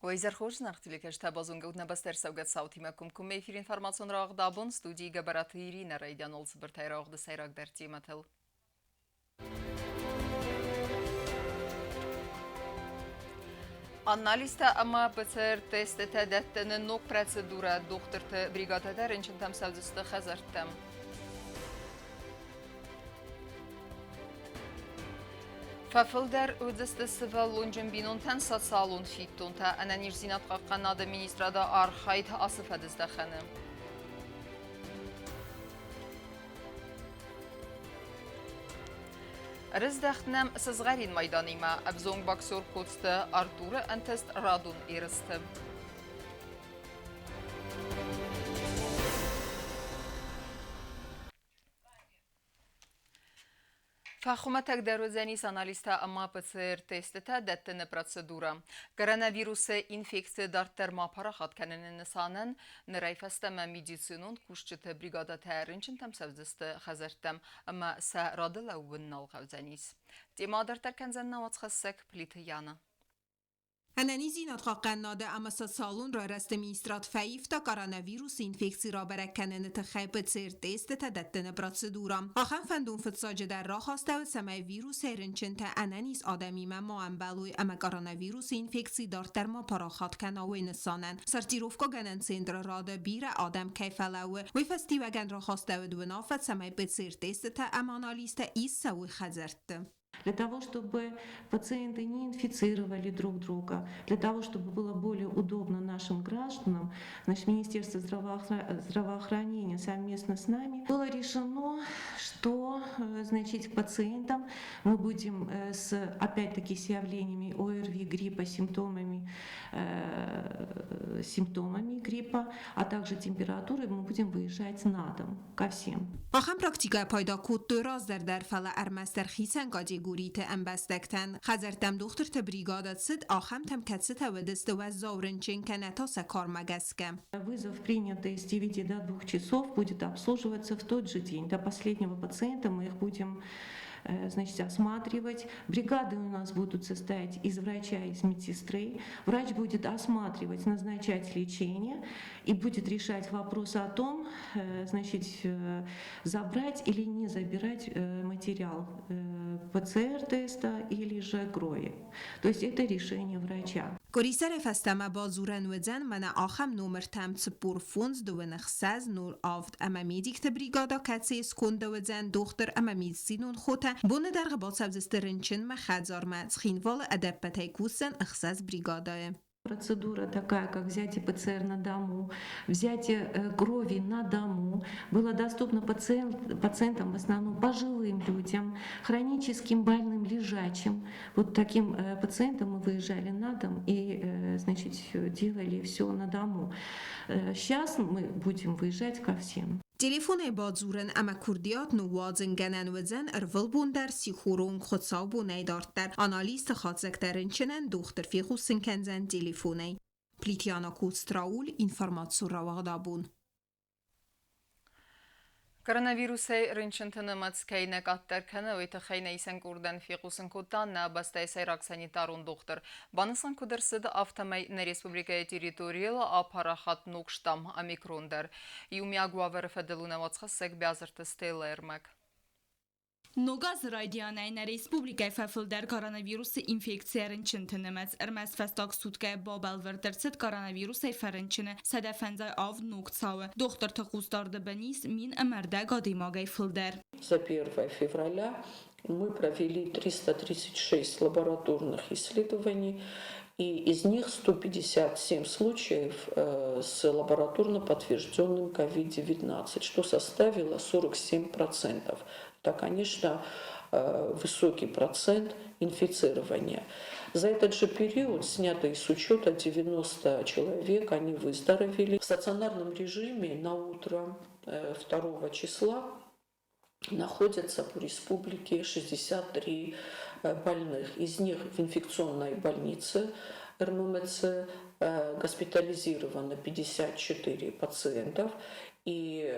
Уӕ изӕр хорз, зынаргъ телекӕсджытӕ, базонгӕ ут нӕ бӕстӕ ӕрцӕугӕ цаутимӕ комкоммӕ эфир информацион рауагъд абон студийы Гӕбӕраты Иринӕ райдианон цыбыртӕй рауагъды сӕйрагдӕр темӕтыл. Анализтӕ ӕмӕ ПЦР-тестытӕ дӕттыны ног процедурӕ дохтырты бригадӕтӕ рынчынтӕм цӕудзысты хӕдзӕрттӕм. Фӕфылдӕр уыдзысты сывӕллонджын бинонтӕн социалон фиддонтӕ ӕнӕниздзинад хъахъхъӕнады министрады архайд ацы фӕдыздӕхӕны. Ӕрыздӕхт нӕм сызгъӕрин майданимӕ ӕвзонг боксер Коцты Артуры ӕнтыст радон ерысты. Фӕхуымӕтӕгдӕр уыдзӕнис анализтӕ ӕмӕ ПЦР-тестытӕ дӕттыны процедурӕ. Коронавирусы инфекци дарддӕр ма парахат кӕныны нысанӕн нырӕй фӕстӕмӕ медицинон кусджыты бригадӕтӕ рынчынтӕм цӕудзысты хӕдзӕрттӕм ӕмӕ сӕ рады лӕууын нал хъӕудзӕнис. Темӕ дарддӕр кӕндзӕн нӕ уацхӕссӕг Плиты Яна. Ӕнӕниздзинад хъахъхъӕнынады ӕмӕ социалон райрӕзты министрад фӕивта коронавирусы инфекци рабӕрӕг кӕныны тыххӕй ПЦР-тестытӕ дӕттыны процедурӕ. Ахӕм фӕндон фыццаджыдӕр рахастӕуы, цӕмӕй вирусӕй рынчынтӕ ӕнӕниз адӕмимӕ ма ӕмбӕлой ӕмӕ коронавирусы инфекци дарддӕр ма парахат кӕна, уый нысанӕн. Сортировкӕгӕнӕн центры рады бирӕ адӕм кӕй фӕлӕууы, уый фӕстиуӕгӕн рахастӕуыд уынаффӕ, цӕмӕй ПЦР-тестытӕ ӕмӕ анализтӕ ист цӕуой хӕдзӕртты. Для того, чтобы пациенты не инфицировали друг друга, для того, чтобы было более удобно нашим гражданам, значит, Министерство здравоохранения совместно с нами было решено, что значит, к пациентам мы будем с, опять-таки, с явлениями ОРВИ, гриппа, симптомами гриппа, а также температурой мы будем выезжать на дом ко всем. Ахӕм практикӕйӕ пайда кодтой раздӕр дӕр, фӕлӕ ӕрмӕстдӕр хицӕн категориты ӕмбӕстӕгтӕн. Хӕдзӕрттӕм дохтырты бригадӕ цыд, ахӕмтӕм, кӕцытӕ уыдысты уӕззау рынчын кӕнӕ та сӕ кармӕ гӕсгӕ. Вызов, принятый с 9 до 2 часов, будет обслуживаться в тот же день. До последнего пациента мы их будем значит, осматривать. Бригады у нас будут состоять из врача и из медсестры. Врач будет осматривать, назначать лечение и будет решать вопрос о том, значит, забрать или не забирать материал ПЦР-теста или же крови. То есть это решение врача. Къуырисӕрӕй фӕстӕмӕ бадзурӕн уыдзӕн мӕнӕ ахӕм номыртӕм 45 26 07 ӕмӕ медикты бригада, кӕцыйы скондӕуыдзӕн дохтыр ӕмӕ медицинон хотӕ, боны дӕргъы бацӕудзысты рынчынмӕ хӕдзармӕ. Цхинвалы ӕдӕппӕтӕй кусдзӕн ӕхсӕз бригадӕйы. Процедура такая, как взятие ПЦР на дому, взятие крови на дому, была доступна пациентам, в основном пожилым людям, хроническим больным, лежачим. Вот таким пациентам мы выезжали на дом и, значит, делали все на дому. Сейчас мы будем выезжать ко всем. Телефонӕй бадзурӕн ӕмӕ курдиат ныууадзын гӕнӕн уыдзӕн ӕрвылбон дӕр сихорон хуыцаубонӕй дарддӕр. Анализты хатдзӕгтӕ рынчынӕн дохтыр фехъусын кӕндзӕн телефонӕй. Плитьяна Куцтрауль, информацион рауагъдабон. Коронавирусӕй рынчынты нымӕц кӕй нӕ къаддӕр кӕны, уый тыххӕй нӕ исӕн къордӕн фехъусын кодта нӕ бӕстӕйы сӕйраг санитарон дохтыр. Банысан куыд ӕрцыд, афтӕмӕй нӕ республикӕйы территорийыл апарахат ног штамм омикрон дӕр. Иумиаг уавӕры фӕдыл у нӕ уацхӕссӕг Биазырты Стеллӕ ӕрмӕг. Ног азы райдианӕй нӕ республикӕйы фӕфылдӕр коронавирусы инфекцийӕ рынчынты нымӕц. Ӕрмӕст фӕстаг суткӕйы бабӕлвырд ӕрцыд коронавирусӕй фӕрынчыны 157 ног цауы. Дохтырты хъусдарды бын ис 1050 адӕймагӕй фылдӕр. За 1 февраля мы провели 336 лабораторных исследований, и из них 157 случаев с лабораторно подтвержденным COVID-19, что составило 47%. Это, конечно, высокий процент инфицирования. За этот же период снято из учета 90 человек, они выздоровели. В стационарном режиме на утро 2 числа находятся по республике 63 больных. Из них в инфекционной больнице РММЦ госпитализировано 54 пациентов, и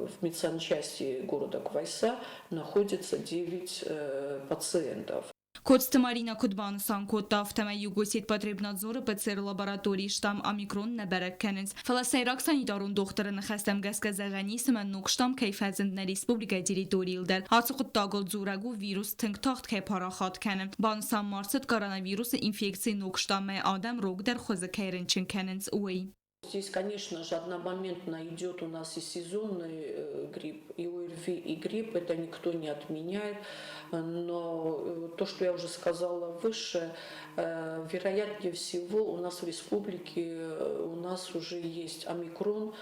в медсанчасти города Квайса находится 9 пациентов. Коцты Марина куыд банысан кодта, афтӕмӕй Югосетпотребнадзоры ПЦР-лабораторийы штамм омикрон нӕ бӕрӕг кӕнынц. Фӕлӕ сӕйраг санитарон дохтыры ныхӕстӕм гӕсгӕ зӕгъӕн ис, ӕмӕ ног штамм кӕй фӕзынд нӕ республикӕйы территорийыл дӕр. Ацы хъуыддагыл дзурӕг у, вирус тынг тагъд кӕй парахат кӕны. Банысан ма рцыд, коронавирусы инфекцийы ног штаммӕй адӕм рогдӕр хуызы кӕй рынчын кӕнынц, уый. Здесь, конечно же, одномоментно идет у нас и сезонный грипп, и ОРВИ, и грипп. Это никто не отменяет. Но то, что я уже сказала выше, вероятнее всего у нас в республике у нас уже есть омикрон,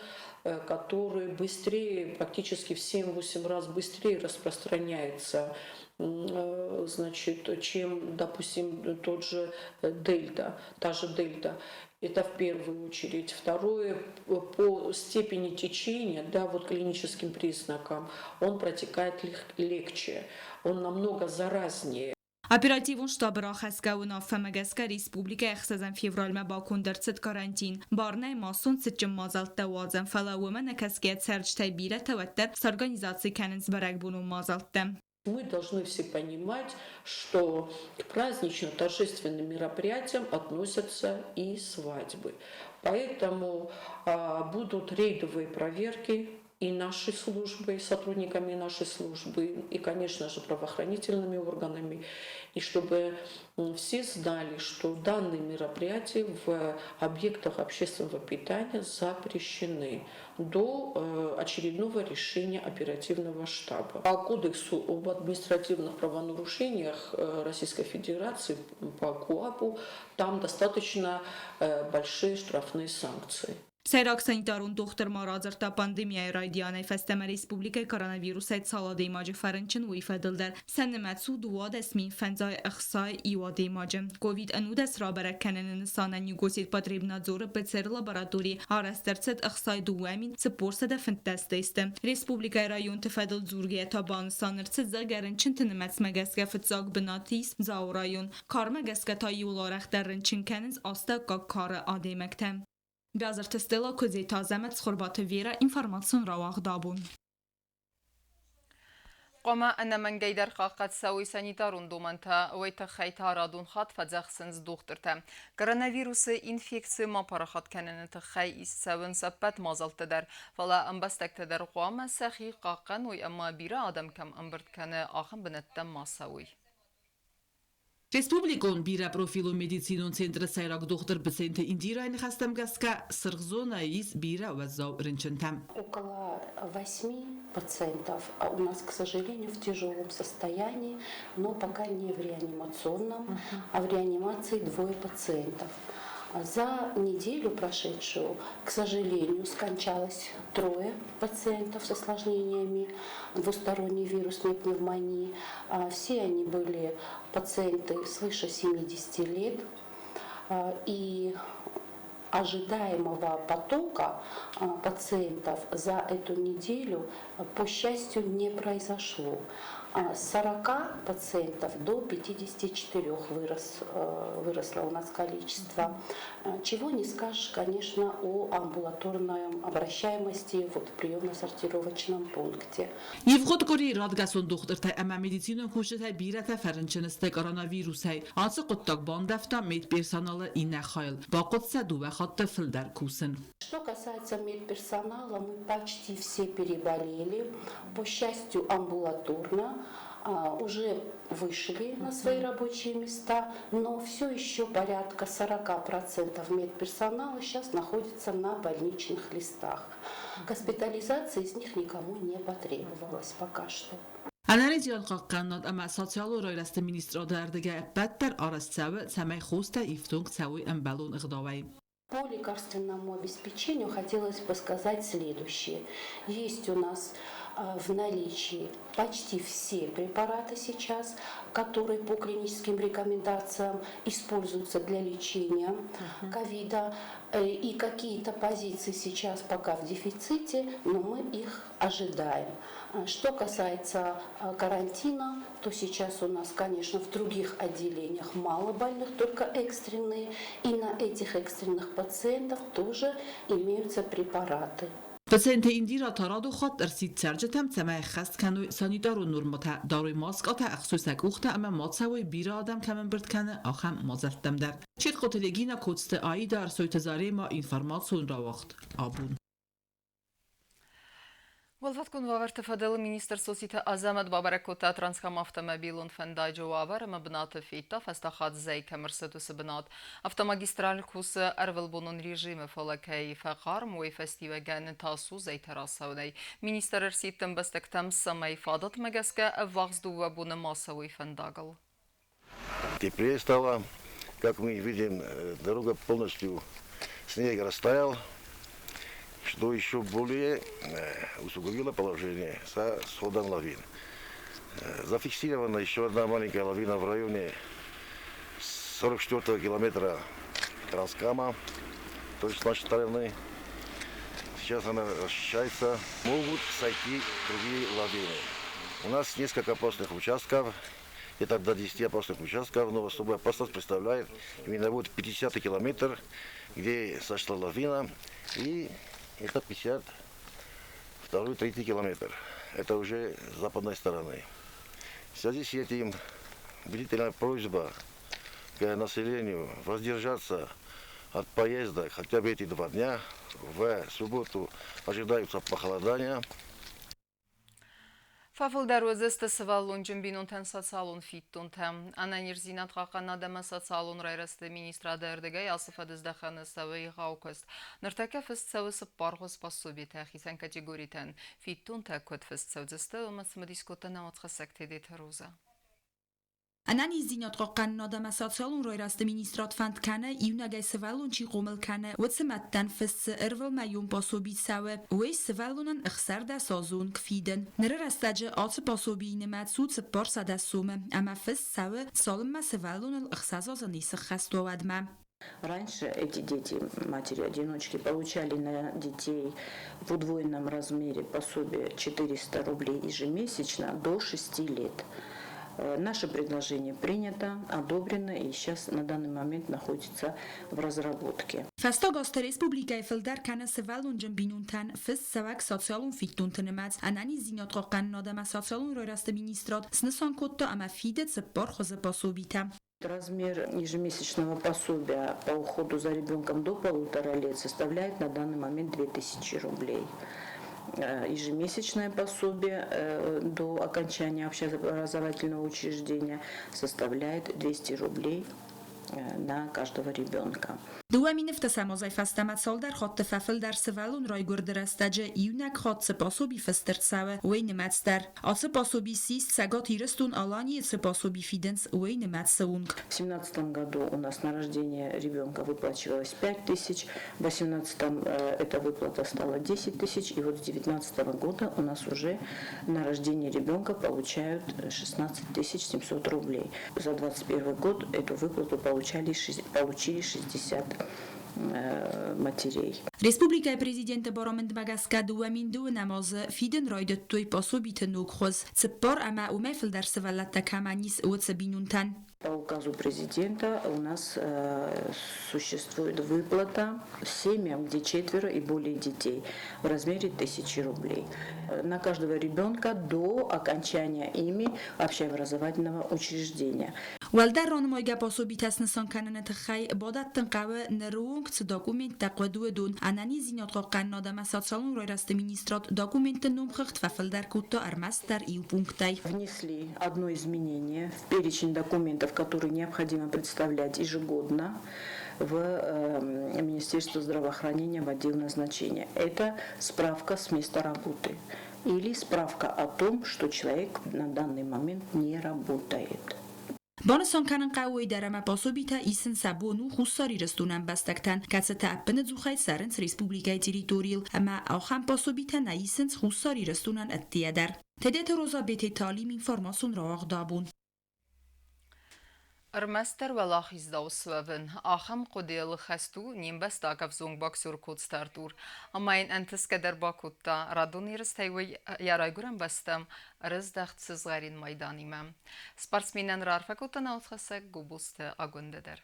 который быстрее, практически в 7-8 раз быстрее распространяется, значит, чем, допустим, тот же дельта, та же дельта. Это в первую очередь. Второе, по степени течения, да, вот клиническим признакам, он протекает легче, он намного заразнее. Оперативон штабы рахӕсгӕ уынаффӕмӕ гӕсгӕ республикӕйы 6 февралмӕ баконд ӕрцыд карантин. Бар нӕй массон цытджын мадзӕлттӕ уадзӕн, фӕлӕ уымӕ нӕкӕсгӕ цӕрджытӕй бирӕтӕ уӕддӕр сорганизаци кӕнынц бӕрӕгбонон мадзӕлттӕ. Мы должны все понимать, что к празднично-торжественным мероприятиям относятся и свадьбы. Поэтому будут рейдовые проверки и нашей службы, и сотрудниками нашей службы, и, конечно же, правоохранительными органами. И чтобы все знали, что данные мероприятия в объектах общественного питания запрещены до очередного решения оперативного штаба. По кодексу об административных правонарушениях Российской Федерации, по КоАПу, там достаточно большие штрафные санкции. Сӕйраг санитарон дохтыр ма радзырдта пандемияйы райдианӕй фӕстӕмӕ республикӕйы коронавирусӕй цал адӕймаджы фӕрынчын, уый фӕдыл дӕр. Сӕ нымӕц у 12561 адӕймаджы. Ковид-19 рабӕрӕг кӕныны нысанӕн Югосетпотребнадзоры ПЦР-лабораторийы арӕзт ӕрцыд 62415 тесты. Республикӕйы районты фӕдыл дзургӕйӕ та банысан ӕрцыд, зӕгъгӕ, рынчынты нымӕцмӕ гӕсгӕ фыццаг бынаты ис Дзауы район. Кармӕ гӕсгӕ та иууыл арӕхдӕр рынчын кӕнынц астӕуккаг кары адӕймӕгтӕ. Бязырты Стелла, Куыдзеты Азӕмӕт, Цхуырбаты Вера, информацион рауагъд абон. Хъуамӕ ӕнӕмӕнгӕйдӕр хъахъхъӕд цӕуой санитарон домӕнтӕ, уый тыххӕй та радон хатт фӕдзӕхсынц дохтыртӕ. Коронавирусы инфекци ма парахат кӕныны тыххӕй ист цӕуынц ӕппӕт мадзӕлттӕ дӕр, фӕлӕ ӕмбӕстӕгтӕ дӕр хъуамӕ сӕхи хъахъхъӕной ӕмӕ бирӕ адӕм кӕм ӕмбырд кӕны, ахӕм бынӕттӕм ма цӕуой. Республикон бирӕпрофилон медицинон центры сӕйраг дохтыр Быценты Индирайы ныхӕстӕм гӕсгӕ, сырх зонӕйы ис бирӕ уӕззау рынчынтӕ. Около восьми пациентов у нас, к сожалению, в тяжелом состоянии, но пока не в реанимационном, а в реанимации двое пациентов. За неделю прошедшую, к сожалению, скончалось трое пациентов с осложнениями двусторонней вирусной пневмонии. Все они были пациенты свыше 70 лет. И ожидаемого потока пациентов за эту неделю, по счастью, не произошло. С 40 пациентов до 54 выросло у нас количество. Чего не скажешь, конечно, о амбулаторной обращаемости вот, в приемно-сортировочном пункте. Ивгъуыд къуыри радгӕсон дохтыртӕ ӕмӕ медицинон кусджытӕй бирӕтӕ фӕрынчын сты коронавирусӕй. Ацы хъуыддаг бандӕвта медперсоналы иннӕ хайыл. Бахъуыд сӕ дыууӕ хатты фылдӕр кусын. Что касается медперсонала, мы почти все переболели. По счастью, амбулаторно уже вышли на свои рабочие места, но все еще порядка 40% медперсонала сейчас находится на больничных листах. Госпитализация из них никому не потребовалась пока что. Ӕнӕниздзинад хъахъхъӕнынад ӕмӕ социалон райрӕзты министрады ӕрдыгӕй ӕппӕт дӕр арӕзт цӕуы, цӕмӕй хостӕ ифтонг цӕуой ӕмбӕлон ӕгъдауӕй. По лекарственному обеспечению хотелось бы сказать следующее. Есть у нас в наличии почти все препараты сейчас, которые по клиническим рекомендациям используются для лечения ковида. И какие-то позиции сейчас пока в дефиците, но мы их ожидаем. Что касается карантина, то сейчас у нас, конечно, в других отделениях мало больных, только экстренные. И на этих экстренных пациентов тоже имеются препараты. Доценты Индира та радон хатт ӕрсидт цӕрджытӕм, цӕмӕй ӕххӕст кӕной санитарон нормӕтӕ, дарой маскъатӕ, ӕхсой сӕ къухтӕ ӕмӕ ма цӕуой, бирӕ адӕм кӕм ӕмбырд кӕны, ахӕм мадзӕлттӕм дӕр. Чехъоты Регина, Коцты Аида, Ӕрсойты Заремӕ, информацион рауагъд абон. Уӕлвӕткон уавӕрты фӕдыл министр Соситы Азӕмӕт бабӕрӕг кодта Транскам автомобилон фӕндаджы уавӕр ӕмӕ бынаты федта, фӕстаг хатт зӕй кӕм ӕрцыд, уыцы бынат. Автомагистраль кусы ӕрвылбонон режимы, фӕлӕ кӕй фӕхъарм, уый фӕстиуӕгӕн тас у зӕйтӕ рацӕуынӕй. Министр ӕрсидт ӕмбӕстӕгтӕм, цӕмӕй фадатмӕ гӕсгӕ ӕввахс дыууӕ боны ма цӕуой фӕндагыл. Теплее стало. Как мы видим, дорога полностью снег растаял, что еще более усугубило положение со сходом лавин. Зафиксирована еще одна маленькая лавина в районе 44 километра Транскама, то есть с нашей стороны. Сейчас она расчищается. Могут сойти другие лавины. У нас несколько опасных участков, где-то до 10 опасных участков, но особая опасность представляет именно вот 50 километр, где сошла лавина, и это 52-3 километр. Это уже с западной стороны. В связи с этим убедительная просьба к населению воздержаться от поездок хотя бы эти 2 дня. В субботу ожидаются похолодания. Фӕфылдӕр уыдзысты сывӕллонджын бинонтӕн социалон фиддонтӕ. Ӕнӕниздзинад хъахъхъӕнӕд ӕмӕ социалон райрӕзты министрады ӕрдыгӕй ацы фӕдыздӕхӕны цӕуы егъау куыст. Ныртӕккӕ фыст цӕуы цыппаргъуыз пособитӕ хицӕн категоритӕн. Фиддонтӕ куыд фыст цӕудзысты, уымӕ цымыдис кодта нӕ уацхӕссӕг Тедеты Роза. Ӕнӕниздзинад хъахъхъӕнынад ӕмӕ социалон райрӕзты министрад фӕнд кӕны, иунӕгӕй сывӕллон чи хъомыл кӕны, уыцы мӕдтӕн фыст цы ӕрвылмӕйон пособи цӕуы, уый сывӕллонӕн 16 азы онг фидын. Ныры рӕстӕджы ацы пособийы нымӕц у 400 сомы ӕмӕ фыст цӕуы, цалынмӕ сывӕллоныл 6 азы не сыххӕст уа, уӕдмӕ. Раньше эти дети, матери-одиночки, получали на детей в удвоенном размере пособие 400 рублей ежемесячно до 6 лет. Наше предложение принято, одобрено и сейчас на данный момент находится в разработке. Фӕстаг азты республикӕйы фылдӕр кӕны сывӕллонджын бинонтӕн фыст цӕуӕг социалон фиддонты нымӕц. Ӕнӕниздзинад хъахъхъӕнынад ӕмӕ социалон райрӕзты министрад снысан кодта ӕмӕ фиды цыппар хуызы пособитӕ. Размер ежемесячного пособия по уходу за ребенком до 1,5 лет составляет на данный момент 2000 рублей. Ежемесячное пособие до окончания общеобразовательного учреждения составляет 200 рублей на каждого ребенка. 2017 азӕй фӕстӕмӕ цалдӕр хатты фӕфылдӕр сывӕллон райгуырды рӕстӕджы иунӕг хатт цы пособи фыст ӕрцӕуы, уый нымӕц дӕр. Ацы пособи ссис Цӕгат Ирыстон-Аланийы цы пособи фидынц, уый нымӕцы онг. В 2017 году у нас на рождение ребенка выплачивалось 5 тысяч, в 2018 эта выплата стала 10 тысяч, и вот с 2019 года у нас уже на рождение ребенка получают 16 700 рублей. За 2021 год эту выплату получили 60 матерей. Республикӕйы президенты барамындмӕ гӕсгӕ 2009 азы фидын райдыдтой пособиты ног хуыз цыппар ӕмӕ уымӕй фылдӕр сывӕллӕттӕ кӕмӕн ис, уыцы бинонтӕн. По указу президента у нас существует выплата семьям, где четверо и более детей, в размере 1000 рублей. На каждого ребенка до окончания ими общеобразовательного учреждения. Уӕлдӕр ранымайгӕ пособитӕ снысан кӕныны тыххӕй бадӕттын хъӕуы ныры онг цы документтӕ хъуыд, уыдон. Ӕнӕниздзинад хъахъхъӕнынад ӕмӕ социалон райрӕзты министрад документты номхыгъд фӕфылдӕр кодта ӕрмӕстдӕр иу пунктӕй. Внесли одно изменение в перечень документов, которые необходимо представлять ежегодно в Министерство здравоохранения в отдел назначения. Это справка с места работы или справка о том, что человек на данный момент не работает. Банысан кӕнын хъӕуы уый дӕр, ӕмӕ пособитӕ исын сӕ бон у Хуссар Ирыстоны ӕмбӕстӕгтӕн, кӕцытӕ ӕппынӕдзухӕй цӕрынц республикӕйы территорийыл ӕмӕ ахӕм пособитӕ нӕ исынц Хуссар Ирыстонӕн ӕддейӕ дӕр. Тедеты Роза, Бететы Алим, информацион рауагъд Абон. Ӕрмӕстдӕр уӕлахиздзау суӕвын, ахӕм хъуыдыйыл хӕст у не мбӕстаг ӕвзонг боксер Коцты Артур. Ӕмӕ йын ӕнтысгӕ дӕр бакодта. Радон ерыстӕй уый йӕ райгуырӕн бӕстӕм ӕрыздӕхт сызгъӕрин майданимӕ. Спортсменӕн раарфӕ кодта нӕ уацхӕссӕг Гобозты Агуындӕ дӕр.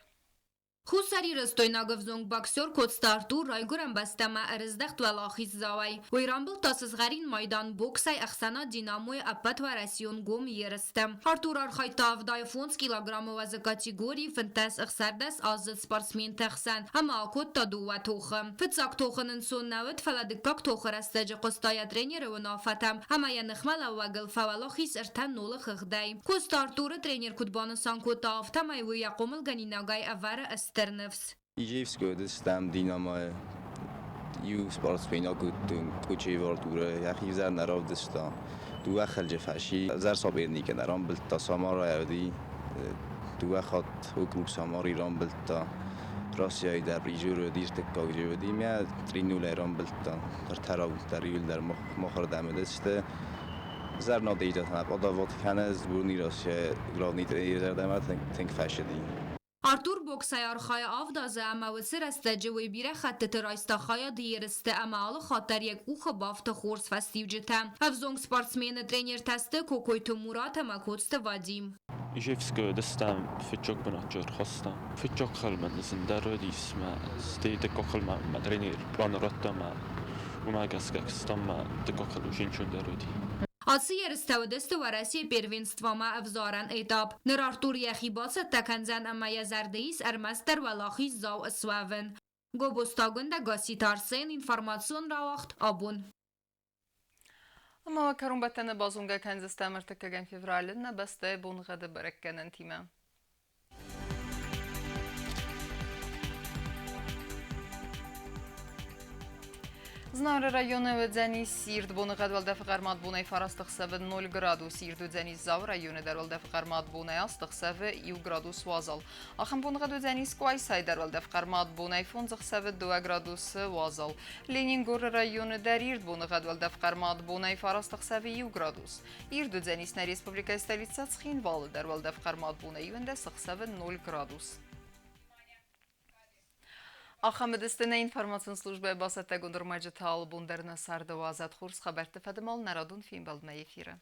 Хуссарирыстойнаг ӕвзонг боксер Коцты Артур райгуырӕн бӕстӕмӕ ӕрыздӕхт уӕлахиздзауӕй. Уый рамбылдта сызгъӕрин майдан боксӕй ӕхсӕнад «Динамо-йы ӕппӕтуӕрӕсейон гом ерысты. Артур архайдта 75 килограммы уӕзы категорийы 15-16 аздзыд спортсменты хсӕн ӕмӕ акодта дыууӕ тохы. Фыццаг тохы ӕнцон нӕ уыд, фӕлӕ дыккаг тохы рӕстӕджы хъуыста йӕ тренеры уынаффӕтӕм ӕмӕ йӕ ныхмӕлӕууӕгыл фӕуӕлахиз 3-0-ы хыгъдӕй. Коцты Артуры тренер куыд банысан кодта, афтӕмӕй уый йӕ хъомылгӕнинагӕй ӕвӕры стыр ныфс. Ижевскы уыдыстӕм Динамойы. Иу спортсмен акодтон Кучеев Артуры, йӕхи взӕр нӕ равдыста. Дыууӕ хӕлджы фӕси ӕвзӕр соперникы нӕ рамбылдта, Самарайӕ уыди. Дыууӕ хатт округ Самари рамбылдта. Россияйы дӕр призер уыди, ӕртыккаг же уыди. Мӕ 3-0-ӕй рамбылдта. Ӕртӕ раундтӕ иууылдӕр махырдӕм уыдысты. Зӕрнадӕй подавод кӕны сборный Россия главный тренер зӕрдӕмӕ тынг фӕцыди. Артур боксӕй архайы авд азы ӕмӕ уыцы рӕстӕджы уый бирӕ хӕттыты райста хайад ерысты ӕмӕ алы хатт дӕр йӕ къухы бафты хорз фӕстиуджытӕ. Ӕвзонг спортсмены тренертӕ сты Кокойты Мурат ӕмӕ Коцты Вадим. Ижевскы уыдыстӕм фыццаг бынат ӕрхастам. Фыццаг хӕлмӕ зындӕр уыдис мӕ, стӕй дыккаг хӕлмӕ мӕ тренер план радта мӕ уымӕ гӕсгӕ куыстам мӕ дыккаг хӕл зынчондӕр уыди. Ацы ерыстӕ уыдысты Уӕрӕсейы первенствомӕ ӕвзарӕн этап. Ныр Артур йӕхи бацӕттӕ кӕндзӕн ӕмӕ йӕ зӕрды ис ӕрмӕстдӕр уӕлахиздзау суӕвын. Гобозты Агуындӕ, Гасситы Арсен, информацион рауагъд «Абон». Ӕмӕ кӕронбӕттӕны базонгӕ кӕндзыстӕм ӕртыккӕгӕм февралы нӕ бӕстӕйы боныгъӕды бӕрӕггӕнӕнтимӕ. Знауыры районы уыдзӕни сирд боныгъӕд уӕлдӕфы хъӕрмад бонӕй фараст ӕхсӕвы 0 градус, ирд уыдзӕни Дзауы районы дӕр уӕлдӕфы хъӕрмад бонӕй аст ӕхсӕвы 1 градус уазал. Ахӕм боныгъӕд уыдзӕни Скъуайсайы дӕр уӕлдӕф хъӕрмад бонӕй фондз ӕхсӕвы 2 градусы уазал. Ленингоры районы дӕр ирд боныгъӕд уӕлдӕф хъӕрмад бонӕй фараст ӕхсӕвы 1 градус. Ирд уыдзӕнис нӕ республикӕйы столицӕ Цхинвалы дӕр уӕлдӕф хъӕрмад бонӕй 11 ӕхсӕвы 0 градус. Ахӕм уыдысты нӕ информацион службӕйы бацӕттӕгонд ӕрмӕджытӕ алы бон дӕр нӕ царды уадзӕд хорз хабӕртты фӕдымал нӕ радон фембӕлдмӕ эфиры.